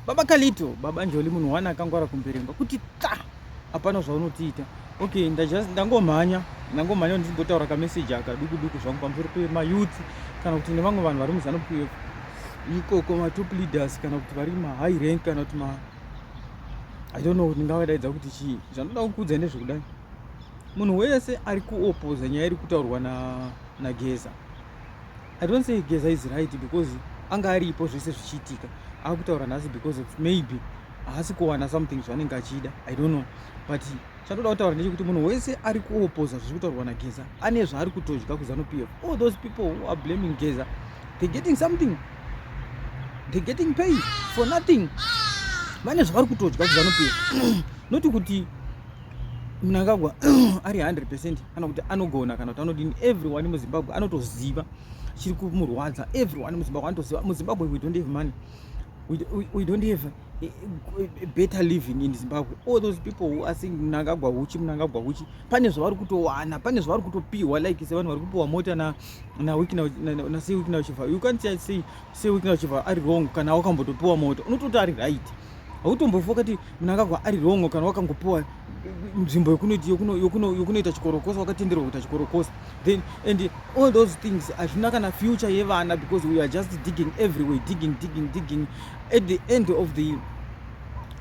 Baba Kalito, Baba Njoli, munhu wana akangwara kumberengwa kuti ta hapana zvaunotiita. Okay, ndajust ndangomhanya, ndangomhanya ndichimbotaura kameseji aka duku duku zvangu pamusoro pemayouth kana kuti nevamwe vanhu vari muZanu PF ikoko, matop leaders kana kuti vari mahigh rank kana kuti ma, I don't know kuti ndingavadaidza kuti chii. Zvanoda kukuudza ndezvekudai, munhu wese ari kuopoza nyaya iri kutaurwa naGeza, I don't say Geza is right because anga aripo zvese zvichiitika. Akutaura nhasi because of maybe haasi kuwana something zvaanenge achida, I don't know. But chatoda kutaura ndechekuti munhu wese ari kuopoza zviri kutaurwa naGeza ane zvaari kutodya kuZanu PF. All those people who are blaming Geza, they getting something, they getting paid for nothing. Vane zvavari kutodya kuZanu PF, noti kuti Mnangagwa ari 100% kana kuti anogona kana kuti anodini. Everyone muZimbabwe anotoziva chiri kumurwadza. Everyone muZimbabwe anotoziva. MuZimbabwe we don't have money, we don't have a better living in Zimbabwe. All those people who are saying Mnangagwa huchi, Mnangagwa huchi, pane zvavari kutowana, pane zvavari kutopiwa, like sevanhu vari kupiwa mota na Sir Wicknell Chivayo. You can't say Wicknell Chivayo ari wrong kana wakambotopiwa mota. Unototi ari right. Hautombofa wakati Mnangagwa ari wrong kana wakangopiwa nzvimbo yokunoita chikorokosa, wakatenderwa kuita chikorokosa. Then and all those things hazvina kana future yevana because we are just digging everywhere, digging, digging, digging. At the end of the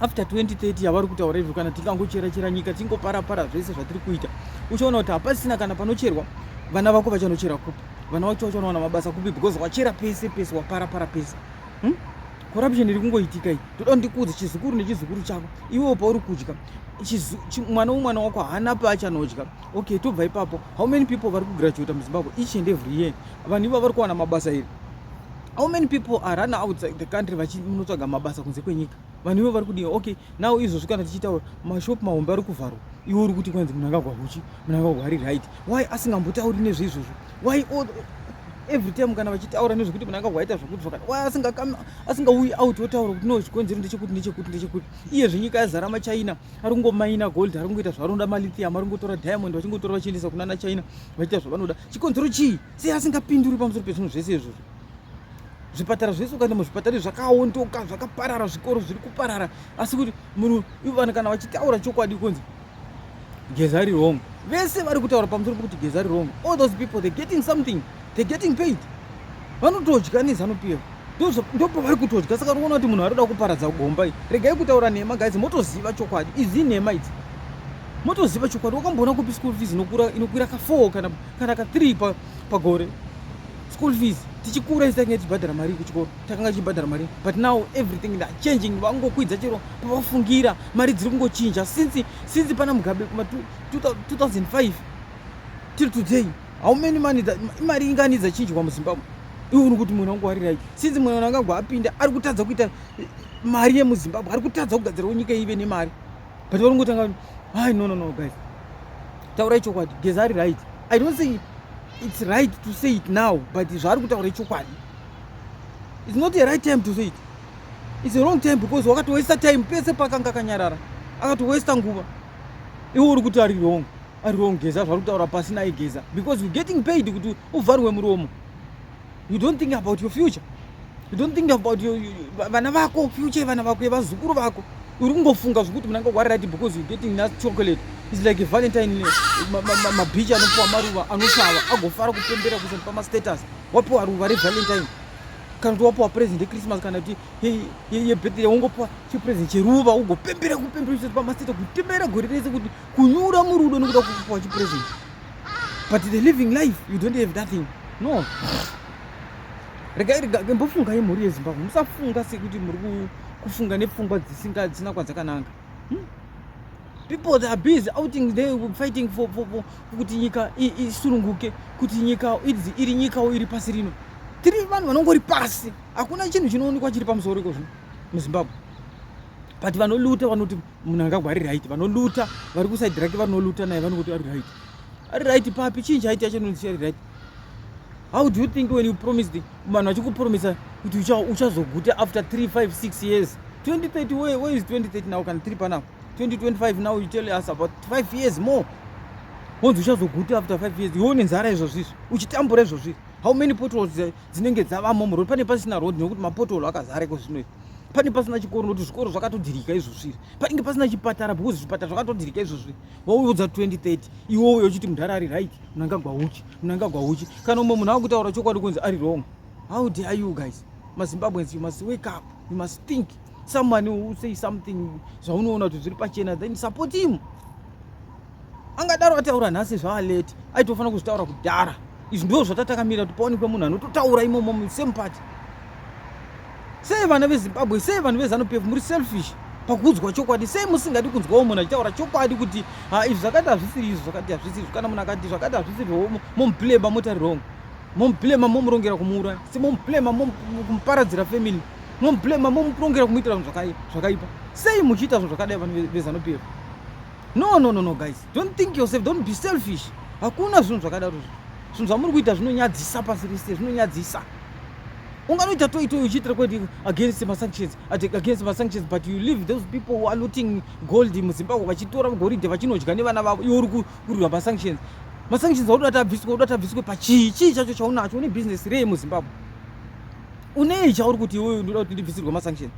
after 2030 yavari kutaura izvo, kana tingangochera chera nyika, tingoparapara zvese zvatiri kuita, uchaona kuti hapasina kana panocherwa. Vana vako vachanochera kupi? Vana vacho vachanowana mabasa kupi? Because wachera pese pese, waparapara pese, Corruption iri kungoitika iyi. Toda ndikuudze, chizukuru nechizukuru chako, iwewo pauri kudya, mwana womwana wako haana paachanodya. Okay, tobva ipapo. How many people vari kugraduata muZimbabwe each and every year? Vanhu iva vari kuwana mabasa here? How many people are run outside the country vachinotsvaga mabasa kunze kwenyika? Vanhu ivo vari kudiwa? Okay, now izvozvi kana tichitaura, mashopu mahombe ari kuvharwa. Iwe uri kuti kwanzi Mnangagwa huchi, Mnangagwa ari right. Why asingambotauri nezveizvozvo? Why all every time kana vachitaura nezvekuti Mnangagwa aita zvokuti zvakati, why asingauyi out otaura kuti no, chikonzero ndechekuti, ndechekuti, ndechekuti? Iyezve nyika yazara maChina ari kungomaina gold, ari kungoita zvavanoda, malithium ari kungotora, diamond vachingotora vachiendesa kunana China, vachiita zvavanoda. Chikonzero chii? Sei asingapinduri pamusoro pezvinhu zvese izvozvo? Zvipatara zvese, ukaenda muzvipatara zvakaondoka, zvakaparara, zvikoro zviri kuparara, asi kuti munhu, vanhu kana vachitaura chokwadi, kunzi Geza ari wrong. Vese vari kutaura pamusoro pekuti Geza ari wrong, all those people, they getting something, they getting paid. Vanotodya neZanu PF, ndopavari kutodya. Saka unoona kuti munhu ari kuda kuparadza gomba iyi. Regai kutaura nhema, guys. Motoziva chokwadi, idzi nhema idzi, motoziva chokwadi. Wakamboona kupi school fees inokwira ka4 kana ka3 pagore? School fees, tichikura isi takanga tichibhadhara mari kuchikoro, takanga tichibhadhara mari, but now everything is changing. Vangokwidza chero pavafungira, mari dziri kungochinja since pana Mugabe kuma 2005 till today. How many money, mari ingani dzachinjwa muZimbabwe? Iwe uri kuti munhu wangu ari right since munhu angagwa apinda, ari kutadza kuita mari yemuZimbabwe, ari kutadza kugadzirawo nyika ive nemari, but vari kungotanga. Ai, no, no, no, guys, taurai chokwadi. Geza ari right. I don't say it's right to say it now, but zvaari kutaura ichokwadi. It's not a right time to say it, it's a wrong time because wakatowaste time pese pakanga akanyarara, akatowaste nguva. Iwe uri kuti ari wrong, ari wrong Geza, zvari kutaura pasina iGeza because you getting paid kuti uvharwe muromo. You don't think about your future, you don't think about vana vako, future yevana vako, yevazukuru vako. Uri kungofunga zvokuti Mnangagwa ari right because you getting nice chocolate. It's like a Valentine, mabhichi anopiwa maruva, anosvava, agofara kupembera kuisa pamastatus. Wapiwa ruva reValentine kana kuti wapiwa present yeChristmas kana kuti yebirthday, wongopiwa chipresent cheruva, ugopembera, kupembera kuisa pamastatus, kupembera gore rese, kuti kunyura murudo nekuda kukupiwa chipresent. But the living life, you don't have nothing. No, regai, rega mbofungai, mhuri yeZimbabwe. Musafunga sekuti muri kufunga nepfungwa dzisina kwadzakananga, People, they are busy outing there fighting for kuti nyika isununguke, kuti nyika idzi iri nyikawo iri pasi rino. Tiri vanhu vanongori pasi, hakuna chinhu chinoonekwa chiri pamusoro iko zvino muZimbabwe. But vanoluta vanoti munhu angagwa ari right. Vanoluta vari kuside rake, vanoluta naye, vanongoti ari right. Ari right papi? Chii chaita chinonzi ari right? How do you think when you promised vanhu, vachikupromisa kuti uchazoguta after 3, 5, 6 years, 2030? Where is 2030 now? Kana tiri panapa 2025, now you tell us about 5 years more, wonzi uchazoguta after 5 years, iwe une nzara izvozvizvi, uchitambura izvozvizvi. How many potholes dzinenge dzavamo muroad? Pane pasina road nekuti mapothole akazara iko zvino izvi. Pane pasina chikoro nokuti zvikoro zvakatodhirika izvozvi. Panenge pasina chipatara because zvipatara zvakatodhirika izvozvi. Wauudza 2030 iwowe uchiti mudhara ari right, Mnangagwa huchi, Mnangagwa huchi. Kana umwe munhu akutaura chokwadi kunzi ari wrong. How dare you guys? MaZimbabweans, you must wake up. You must think. Someone who say something zvaunoona kuti zviri pachena, then support him. Angadaro ataura nhasi zvaaleti, aitofanira kuzvitaura kudhara. Izvi ndizvo zvatatakamira kuti paonekwe munhu anototaura imomo musame party. Sei vana veZimbabwe, sei vanhu veZanu PF muri selfish pakuudzwa chokwadi? Sei musingadi kunzwawo munhu achitaura chokwadi kuti ha izvi zvakati hazvisiri izvi zvakati hazvisiri izvi? Kana munhu akati zvakati hazvisiri momublema moti ari wrong, momublema momurongera kumuuraya, si momublema kumuparadzira family, momublema momurongera kumuitira zvinhu zvakaipa. Sei muchiita zvinhu zvakadai vanhu veZanu PF? No, no, no, no guys, don't think yourself, don't be selfish. Hakuna zvinhu zvakadaro. Zvinhu zvamuri kuita zvinonyadzisa pasi rese, zvinonyadzisa. Unganoita toi toi uchiitira kweti against masanctions, against masanctions, but you leave those people who are looting gold muZimbabwe vachitora goridhe vachinodya nevana vavo, iwe uri kurwira masanctions. Masanctions aunoda kuti abviswe, unoda kuti abviswe pachii? Chii chacho chaunacho? Une business rei muZimbabwe? Unei chauri kuti iwewe ndoda kuti ndibvisirwe masanctions?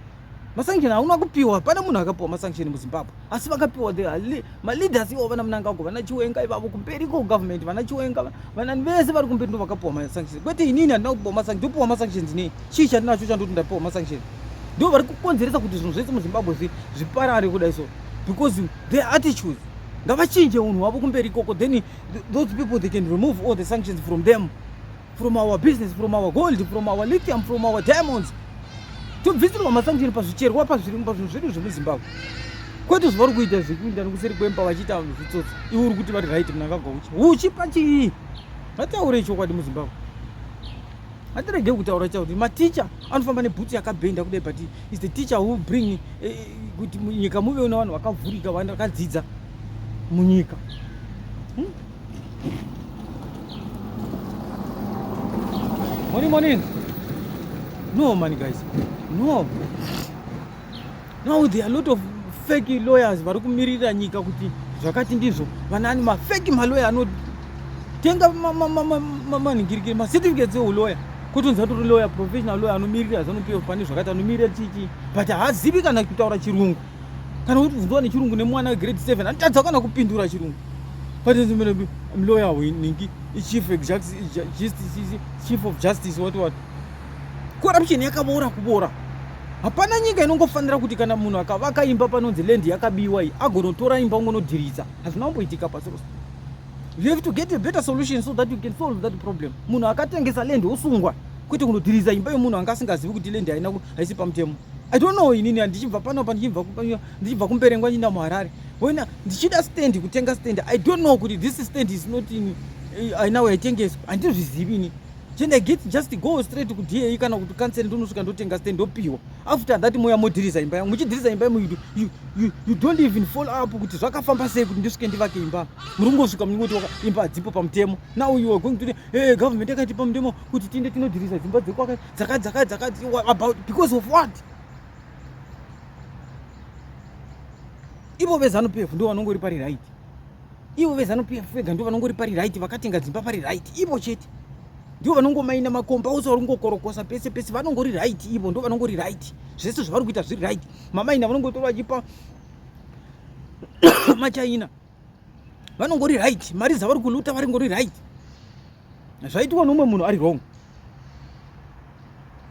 Masanction hauna kupiwa, pane munhu akapiwa masanction muZimbabwe, asi vakapiwa the maleaders ivo vana Mnangagwa, vana Chiwenga ivavo kumberi ko government, vana Chiwenga vanani vese vari kumberi ndo vakapiwa masanctions. Kwete inini handina kupiwa masanctions. Ndopiwa masanctions nei? Chii chandinacho chandoti ndapiwa masanctions? Ndo vari kukonzeresa kuti zvinhu zvese muZimbabwe zviparare kudai so, because their attitudes. Ngavachinje unhu hwavo kumberi ikoko, then those people they can remove all the sanctions from them, from our business, from our gold, from our lithium, from our diamonds. Tobvisirwa masanction pazvicherwa, pazvinhu zvedu zvemuZimbabwe, kwete zvavari kuita zvekuinda nekuseri kwemba vachiita zvitsotsi. Iwe uri kuti vari right, Mnangagwa uchi uchi pachii? Vataure chokwadi muZimbabwe, hatirege kutaura chakuti maticha anofamba nebhutsu yakabhenda kudai, but is the teacher who bring kuti munyika muve nevanhu vakavhurika, vanhu vakadzidza munyika. Morning, morning. No, man, guys. No. Now there are a lot of fake lawyers vari kumirira nyika kuti zvakati ndizvo. Vanani mafake malawyer anotenga manhingirikiri macertificates eulawyer, kutonzi atori lawyer, professional lawyer anomirira ZANU PF pane zvakati, anomirira chichi, but haazivi kana kutaura chirungu. Kana kuti bvunzwa nechirungu nemwana wegrade 7 anotadza kana kupindura chirungu. But lawyer ningi chief justice, chief of justice, what what. Corruption yakavora kuvora. Hapana nyika inongofanira kuti kana munhu akavaka imba panonzi land yakabiwa iyi, agonotora imba ongonodhiridza. Hazvina kumboitika pasi rose. You have to get a better solution so that you can solve that problem. Munhu akatengesa land osungwa, kwete kunodhiriza imba yemunhu anga asingazivi kuti land haina haisi pamutemo. I don't know inini, ndichibva pano pa ndichibva kuMberengwa ndichienda muHarare, when ndichida stand, kutenga stand, I don't know kuti this stand is not in haina yaitengeswa, handizvizivi ini. Then I get just go straight kuDA kana kuti council, ndonosvika ndotenga stand, ndopiwa. After that moya modhiriza imba yangu, muchidhiriza imba yangu, you don't even follow up kuti zvakafamba sei kuti ndisvike ndivake imba. Muri kungosvika muchingoti imba hadzipo pamutemo. Now you are going to, hey, government yakatipa mutemo kuti tiende tinodhiriza dzimba dzekwaka dzakati dzakati dzakati, about because of what? Ivo veZANU PF ndo vanongori pari right. Ivo veZANU PF vega ndo vanongori pari right, vakatenga dzimba pari right ivo chete. Ndivo vanongomaina makomba ose, vari kungokorokosa pese pese, vanongori right ivo, ndo vanongori right. Zvese zvavari kuita zviri right. Mamaina vanongotora vachipa machaina, vanongori right. Mari dzavari kuluta varingori right. Zvaitwa nomumwe munhu ari wrong.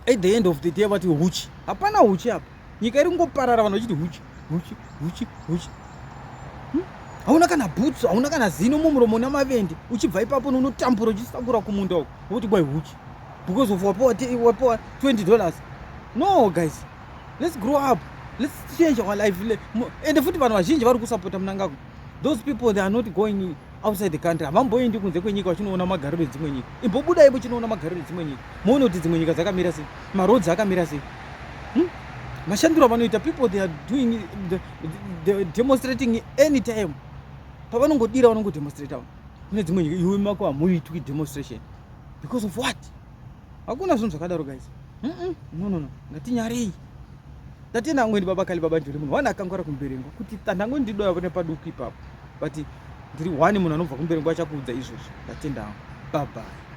At the end of the day vati huchi. Hapana huchi apa. Nyika iri kungoparara, vanhu vachiti huchi, huchi, huchi, huchi. Hauna kana bhutsu, hauna kana zino mumuromo namavende. Uchibva ipapo unotambura uchisakura kumunda uko, wokuti kwai huchi because of wapiwa $20. No guys, let's grow up, let's change our life. Ende futi vanhu vazhinji vari kusapota Mnangagwa, those people, they are not going outside the country. Havamboendi kunze kwenyika vachinoona magariro edzimwe nyika. Imbobudai muchinoona magariro edzimwe nyika, muone kuti dzimwe nyika dzakamira sei, maroads akamira sei, Mashandiro avanoita, people they are doing the demonstrating anytime pavanongodira, vanongodemonstrata kune dzimwe nyika. Iwe mako hamuitwi demonstration because of what? Hakuna zvinhu zvakadaro guys. No, no, no, ngatinyarei. Tatenda amweni baba kali baba Njoli, munhu wana akangwara kuMberengwa kuti tandango ndidoya nepaduku ipapo, but ndiri one munhu anobva kuMberengwa achakuudza izvozvo. Ndatenda hangu, bye bye.